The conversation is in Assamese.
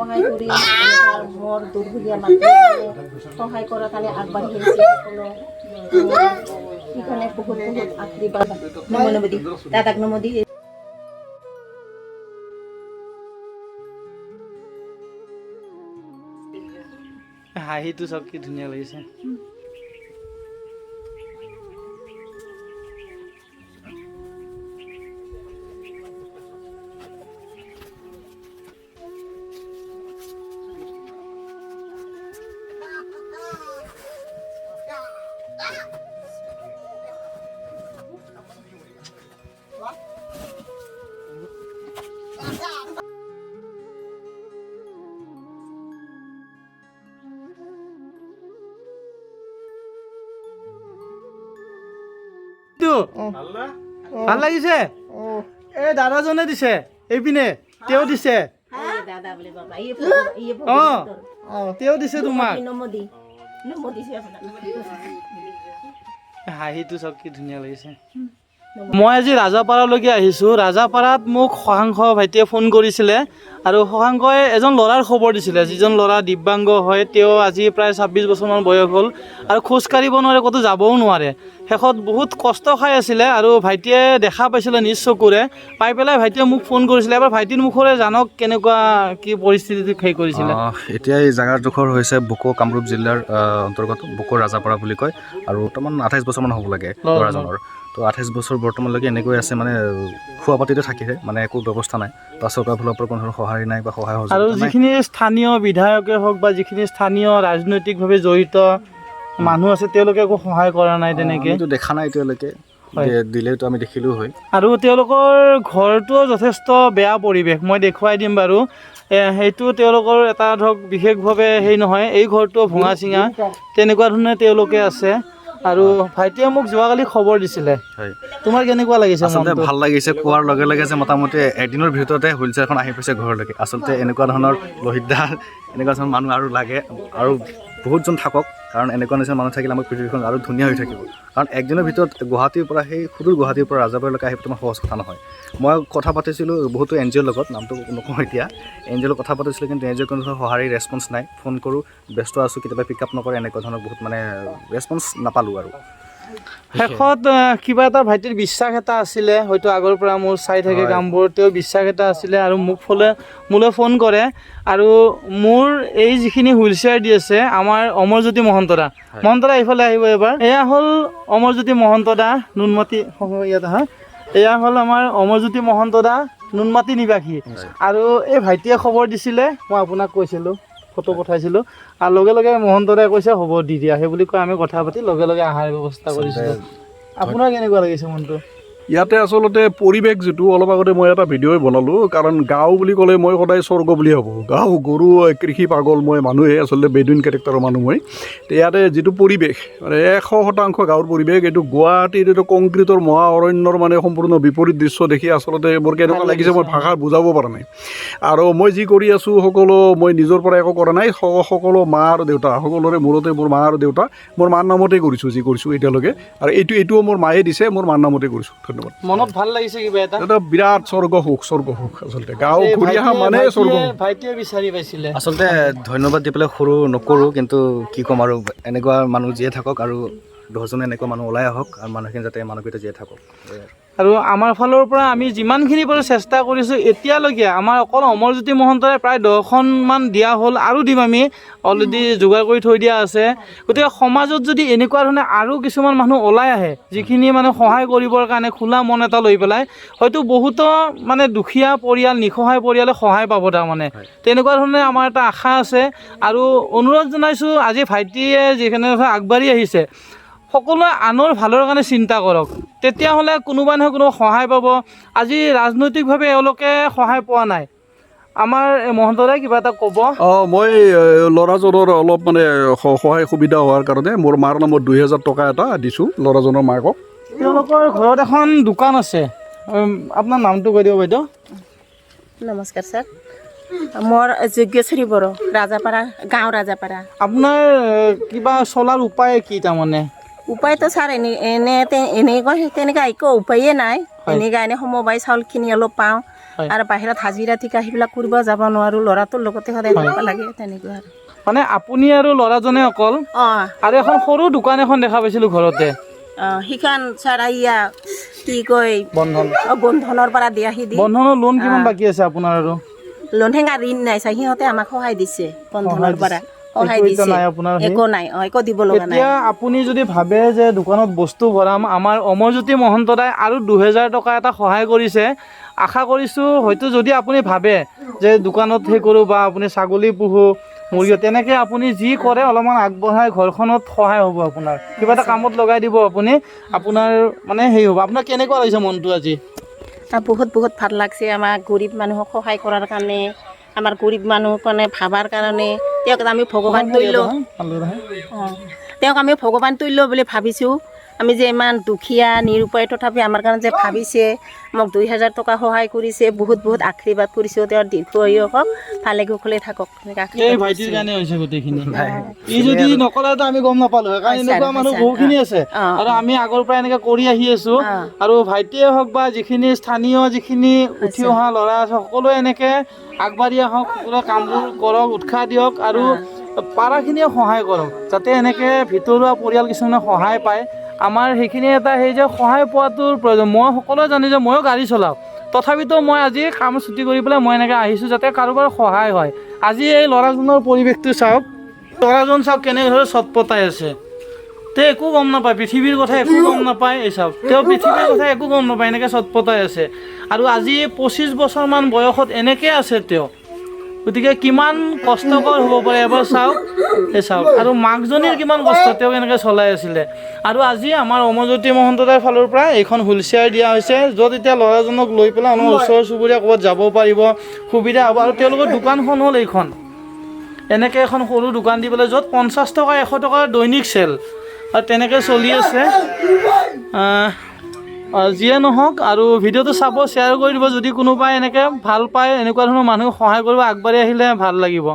সহায় কৰি এনেকুৱা মোৰ দুৰ্ভগীয়া মানুহৰ সহায় কৰাৰ কাৰণে আগবাঢ়ি আহিছে সকলো। সেইকাৰণে বহুত বহুত আশীৰ্বাদ। নমো নমদি দাদাক নমদি। হাঁহিটো চাওক, কি ধুনীয়া লাগিছে। ভাল লাগিছে। এই দাদাজনে দিছে, এইপিনে তেওঁ দিছে। দাদা বোলে বাবা ইয়ে ইয়ে। তেওঁ দিছে তোমাক। নমদি নমো দিছে আপোনাক। হাঁহিটো চাওক, কি ধুনীয়া লাগিছে। মই আজি ৰাজাপাৰালৈকে আহিছোঁ। ৰাজাপাৰাত মোক শশাংক ভাইটিয়ে ফোন কৰিছিলে আৰু শশাংকই এজন ল'ৰাৰ খবৰ দিছিলে, যিজন ল'ৰা দিব্যাংগ হয়। তেওঁ আজি প্ৰায় 26 বছৰমান বয়স হ'ল আৰু খোজ কাঢ়িব নোৱাৰে, ক'তো যাবও নোৱাৰে। শেষত বহুত কষ্ট খাই আছিলে আৰু ভাইটিয়ে দেখা পাইছিলে নিজ চকুৰে। পাই পেলাই ভাইটিয়ে মোক ফোন কৰিছিলে। এবাৰ ভাইটিৰ মুখৰে জানক কেনেকুৱা কি পৰিস্থিতিত সেই কৰিছিলে। এতিয়া এই জেগাডোখৰ হৈছে বকো, কামৰূপ জিলাৰ অন্তৰ্গত বকো ৰাজাপাৰা বুলি কয়। আৰু বৰ্তমান 28 বছৰমান হ'ব লাগে ল'ৰাজনৰ। তো 28 বছৰ বৰ্তমানলৈকে এনেকৈ আছে, মানে খোৱা পাতিতে থাকিছে, মানে একো ব্যৱস্থা নাই বা চৰকাৰৰ ফালৰ পৰা কোনো ধৰণৰ সঁহাৰি নাই বা সহায় আৰু সহযোগিতা নাই। যিখিনি স্থানীয় বিধায়কে হওক বা যিখিনি স্থানীয় ৰাজনৈতিকভাৱে জড়িত মানুহ আছে, তেওঁলোকে একো সহায় কৰা নাই তেনেকে। আমিতো দেখা নাই এতিয়ালৈকে। দিলেতো আমি দেখিলেও হয়। আৰু তেওঁলোকৰ ঘৰটোও যথেষ্ট বেয়া পৰিৱেশ, মই দেখুৱাই দিম বাৰু। সেইটো তেওঁলোকৰ এটা ধৰক বিশেষভাৱে হেৰি নহয়, এই ঘৰটোও ভঙা চিঙা তেনেকুৱা ধৰণে তেওঁলোকে আছে। আৰু ভাইটিয়ে মোক যোৱাকালি খবৰ দিছিলে। তোমাৰ কেনেকুৱা লাগিছে আচলতে মনটো? ভাল লাগিছে কোৱাৰ লগে লগে যে মোটামুটি এদিনৰ ভিতৰতে হুইল চেয়াৰখন আহি পাইছে ঘৰলৈকে। আচলতে এনেকুৱা ধৰণৰ লোহিতদা, এনেকুৱা ধৰণৰ মানুহ আৰু লাগে আৰু বহুতজন থাকক, কাৰণ এনেকুৱা নিচিনা মানুহ থাকিলে আমাৰ পৃথিৱীখন আৰু ধুনীয়া হৈ থাকিব। কাৰণ একদিনৰ ভিতৰত গুৱাহাটীৰ পৰা, সেই সুদূৰ গুৱাহাটীৰ পৰা ৰাজাবাৰীলৈকে আহিব তোমাৰ সহজ কথা নহয়। মই কথা পাতিছিলোঁ বহুতো এন জি অ'ৰ লগত, নামটো নকওঁ এতিয়া, এন জি অ'ৰ লগত কথা পাতিছিলোঁ, কিন্তু এন জি অ'ৰ কোনো ধৰণৰ সঁহাৰি ৰেচপঞ্চ নাই। ফোন কৰোঁ, ব্যস্ত আছোঁ, কেতিয়াবা পিক আপ নকৰে, এনেকুৱা ধৰণৰ বহুত মানে ৰেচপঞ্চ নাপালোঁ। আৰু শেষত কিবা এটা ভাইটিৰ বিশ্বাস এটা আছিলে, হয়তো আগৰ পৰা মোৰ চাই থাকে কামবোৰ, তেওঁৰ বিশ্বাস এটা আছিলে আৰু মোক মোলৈ ফোন কৰে। আৰু মোৰ এই যিখিনি হুইল চেয়াৰ দি আছে আমাৰ অমৰজ্যোতি মহন্তদা, মহন্তদা এইফালে আহিব এবাৰ। এয়া হ'ল অমৰজ্যোতি মহন্তদা, নুনমাটি, ইয়াত আহা। এয়া হ'ল আমাৰ অমৰজ্যোতি মহন্তদা, নুনমাটি নিবাসী। আৰু এই ভাইটিয়ে খবৰ দিছিলে, মই আপোনাক কৈছিলোঁ, ফটো পঠাইছিলোঁ আৰু লগে লগে মহন্তদাই কৈছে হ'ব দি দিয়া, সেই বুলি কৈ আমি কথা পাতি লগে লগে অহাৰ ব্যৱস্থা কৰিছিলোঁ। আপোনাৰ কেনেকুৱা লাগিছে মনটো? ইয়াতে আচলতে পৰিৱেশ যিটো, অলপ আগতে মই এটা ভিডিঅ'ই বনালোঁ, কাৰণ গাঁও বুলি ক'লে মই সদায় স্বৰ্গ বুলি ভাবোঁ। গাঁও, গৰু, কৃষি পাগল মই মানুহে, আচলতে বেদুইন কেৰেক্টাৰৰ মানুহ মই। ইয়াতে যিটো পৰিৱেশ, মানে 100% গাঁৱৰ পৰিৱেশ, এইটো গুৱাহাটীৰ এইটো কংক্ৰিটৰ মহা অৰণ্যৰ মানে সম্পূৰ্ণ বিপৰীত দৃশ্য দেখি আচলতে মোৰ কেনেকুৱা ভাল লাগিছে মই লাগিছে। ভাষা বুজাব পৰা নাই। আৰু মই যি কৰি আছোঁ সকলো মই নিজৰ পৰা একো কৰা নাই, সকলো মা আৰু দেউতা, সকলোৰে মূৰতে মোৰ মা আৰু দেউতা, মোৰ মাৰ নামতেই কৰিছোঁ যি কৰিছোঁ এতিয়ালৈকে। আৰু এইটোও মোৰ মায়ে দিছে, মোৰ মাৰ নামতে কৰিছোঁ। ধন্যবাদ। মনত ভাল লাগিছে কিবা এটা? এটা বিৰাট স্বৰ্গ সুখ, স্বৰ্গ সুখ আচলতে গাঁও এই ঘূৰি অহা মানে স্বৰ্গ সুখ। ভাইটিয়ে বিচাৰি পাইছিলে। আচলতে ধন্যবাদ দি পেলাই সৰু নকৰোঁ, কিন্তু কি ক'ম আৰু, এনেকুৱা মানুহ জীয়াই থাকক আৰু দহজনে এনেকুৱা মানুহ ওলাই আহক আৰু মানুহখিনি যাতে মানুহকেইটা জীয়াই থাকক। আৰু আমাৰ ফালৰ পৰা আমি যিমানখিনি পাৰোঁ চেষ্টা কৰিছোঁ। এতিয়ালৈকে আমাৰ অকল অমৰজ্যোতি মহন্তৰে প্ৰায় 10খনমান দিয়া হ'ল আৰু দিম, আমি অলৰেডি যোগাৰ কৰি থৈ দিয়া আছে। গতিকে সমাজত যদি এনেকুৱা ধৰণে আৰু কিছুমান মানুহ ওলাই আহে, যিখিনি মানে সহায় কৰিবৰ কাৰণে খোলা মন এটা লৈ পেলাই, হয়তো বহুতো মানে দুখীয়া পৰিয়াল, নিসহায় পৰিয়ালে সহায় পাব তাৰমানে। তেনেকুৱা ধৰণে আমাৰ এটা আশা আছে আৰু অনুৰোধ জনাইছোঁ, আজি ভাইটিয়ে যিখিনি আগবাঢ়ি আহিছে, সকলোৱে আনৰ ভালৰ কাৰণে চিন্তা কৰক, তেতিয়াহ'লে কোনোবা নহয় কোনোবা সহায় পাব। আজি ৰাজনৈতিকভাৱে এওঁলোকে সহায় পোৱা নাই। আমাৰ মহন্তদাই কিবা এটা ক'ব। মই ল'ৰাজনৰ অলপ মানে সহায় সুবিধা হোৱাৰ কাৰণে মোৰ মাৰ নামত 2000 টকা এটা দিছোঁ ল'ৰাজনৰ মাকক। তেওঁলোকৰ ঘৰত এখন দোকান আছে। আপোনাৰ নামটো কৈ দিব বাইদেউ। নমস্কাৰ ছাৰ, মোৰ যজ্ঞেশ্বৰী বড়ো, ৰাজাপাৰা গাঁও, ৰাজাপাৰা। আপোনাৰ কিবা চলাৰ উপায় কি তাৰমানে? উপায়তো ছাৰ এনে এনে এনেকৈ তেনেকুৱা একো উপায়ে নাই। এনেকুৱা এনে সমবায় চাউলখিনি অলপ পাওঁ। হয়। আৰু বাহিৰত হাজিৰা ঠিকা সেইবিলাক কৰিব যাব নোৱাৰোঁ, ল'ৰাটোৰ লগতে সদায় থাকিব লাগে তেনেকুৱা আৰু। মানে আপুনি আৰু ল'ৰাজনে অকল? অঁ। আৰু এখন সৰু দোকান এখন দেখা পাইছিলোঁ ঘৰতে। অঁ, সেইখন ছাৰ ইয়া কি কয়, বন্ধন। অঁ, বন্ধনৰ পৰা দিয়া সি দি। বন্ধনৰ লোন কিমান বাকী আছে আপোনাৰ? আৰু লোন সেঙা ঋণ নাই ছাৰ, সিহঁতে আমাক সহায় দিছে, বন্ধনৰ পৰা সহায় একো এতিয়া দিছে। নাই আপোনাৰ সেই? একো নাই, অঁ, একো দিব লগা নাই। এতিয়া আপুনি যদি ভাবে যে দোকানত বস্তু ভৰাম, আমাৰ অমৰজ্যোতি মহন্ত দাই আৰু 2000 টকা এটা সহায় কৰিছে। আশা কৰিছোঁ হয়তো যদি আপুনি ভাবে যে দোকানত সেই কৰোঁ বা আপুনি ছাগলী পুহোঁ, মুৰ্গী, তেনেকৈ আপুনি যি কৰে অলপমান আগবঢ়াই ঘৰখনত সহায় হ'ব আপোনাৰ, কিবা এটা কামত লগাই দিব আপুনি, আপোনাৰ মানে হেৰি হ'ব। আপোনাৰ কেনেকুৱা লাগিছে মনটো আজি? বহুত বহুত ভাল লাগছে। আমাৰ গৰীব মানুহক সহায় কৰাৰ কাৰণে, আমাৰ গৰীব মানুহৰ কাৰণে ভাবাৰ কাৰণে তেওঁক আমি ভগৱান তুল্য, অঁ, তেওঁক আমি ভগৱান তুল্য বুলি ভাবিছোঁ। আমি যে ইমান দুখীয়া নিৰুপায়, তথাপি আমাৰ কাৰণে যে ভাবিছে, মোক 2000 টকা সহায় কৰিছে, বহুত বহুত আশীৰ্বাদ কৰিছোঁ। তেওঁৰ দীৰ্ঘ আয়ু হওক, ভালে কুশলে থাকক, এনেকৈ এই আশীৰ্বাদ ভাইটিৰ কৰিছোঁ। কাৰণে হৈছে গোটেইখিনি। ই যদি নকৰে তো আমি গম নাপালো হয়, কাৰণ হয়, এনেকুৱা ছাৰ, মানুহ হয়, ছাৰ, বহুখিনি আছে অঁ, আৰু আমি আগৰ পৰা এনেকে কৰি আহি আছো। অঁ। আৰু ভাইটিয়ে হওক বা যিখিনি স্থানীয় যিখিনি উঠি ছাৰ। অহা ল'ৰা আছে, সকলোৱে এনেকে আগবাঢ়ি আহক, সকলোৱে কামবোৰ কৰক, উৎসাহ দিয়ক আৰু পাৰাখিনিয়ে সহায় কৰক, যাতে এনেকে ভিতৰুৱা পৰিয়াল কিছুমানে সহায় পায়। আমাৰ সেইখিনি এটা সেই যে সহায় পোৱাটোৰ প্ৰয়োজন। মই সকলোৱে জানে যে ময়ো গাড়ী চলাওঁ, তথাপিতো মই আজি কাম ছুটি কৰি পেলাই মই এনেকৈ আহিছোঁ যাতে কাৰোবাৰ সহায় হয়। আজি এই ল'ৰাজনৰ পৰিৱেশটো চাওক, ল'ৰাজন চাওক কেনেদৰে চটপটাই আছে। তেওঁ একো গম নাপায়, পৃথিৱীৰ কথা একো গম নাপায়। এই চাওক, তেওঁ পৃথিৱীৰ কথা একো গম নাপায়, এনেকৈ চটপটাই আছে। আৰু আজি 25 বছৰমান বয়সত এনেকৈ আছে তেওঁ, গতিকে কিমান কষ্টকৰ হ'ব পাৰে এবাৰ চাওক, এই চাওক। আৰু মাকজনীৰ কিমান কষ্ট, তেওঁ এনেকৈ চলাই আছিলে। আৰু আজি আমাৰ অমৰজ্যোতি মহন্ত দাৰ ফালৰ পৰা এইখন হুইল চেয়াৰ দিয়া হৈছে, য'ত এতিয়া ল'ৰাজনক লৈ পেলাই আমাৰ ওচৰ চুবুৰীয়া ক'ৰবাত যাব পাৰিব, সুবিধা হ'ব। আৰু তেওঁলোকৰ দোকানখন হ'ল এইখন, এনেকৈ এখন সৰু দোকান দি পেলাই, য'ত 50 টকা 100 টকাৰ দৈনিক চেল আৰু তেনেকৈ চলি আছে। আহ, আহ, যিয়ে নহওক, আৰু ভিডিঅ'টো চাব, শ্বেয়াৰ কৰি দিব। যদি কোনোবাই এনেকৈ ভাল পায়, এনেকুৱা ধৰণৰ মানুহক সহায় কৰিব আগবাঢ়ি আহিলে ভাল লাগিব।